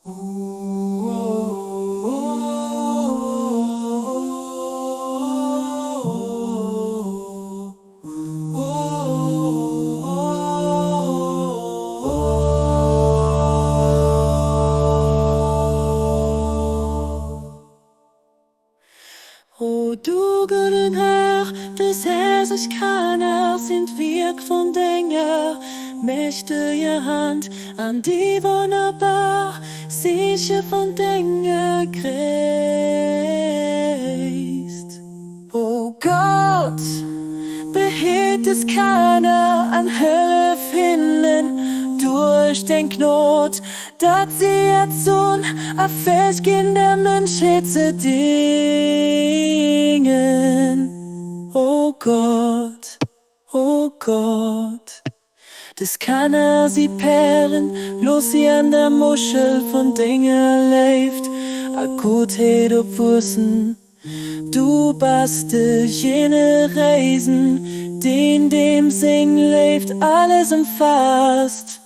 O du gudden Herr, des Herrsers Kanner sinn d'Wierk vun denger mächteger Hand an déi wonnerbar Zeeche vun denger Gréisst. O Gott, behitt des Kanner an hëllef hinnen duerch deng Gnod, datt si erzunn a fäeg ginn der Mënschheet ze déngen. O Gott, o Gott, des Kanner si Pärelen, looss si an der Muschel vun denger Léift a Guttheet opwuessen. Du bass de Generéisen, deen deem seng Léift alles ëmfaasst.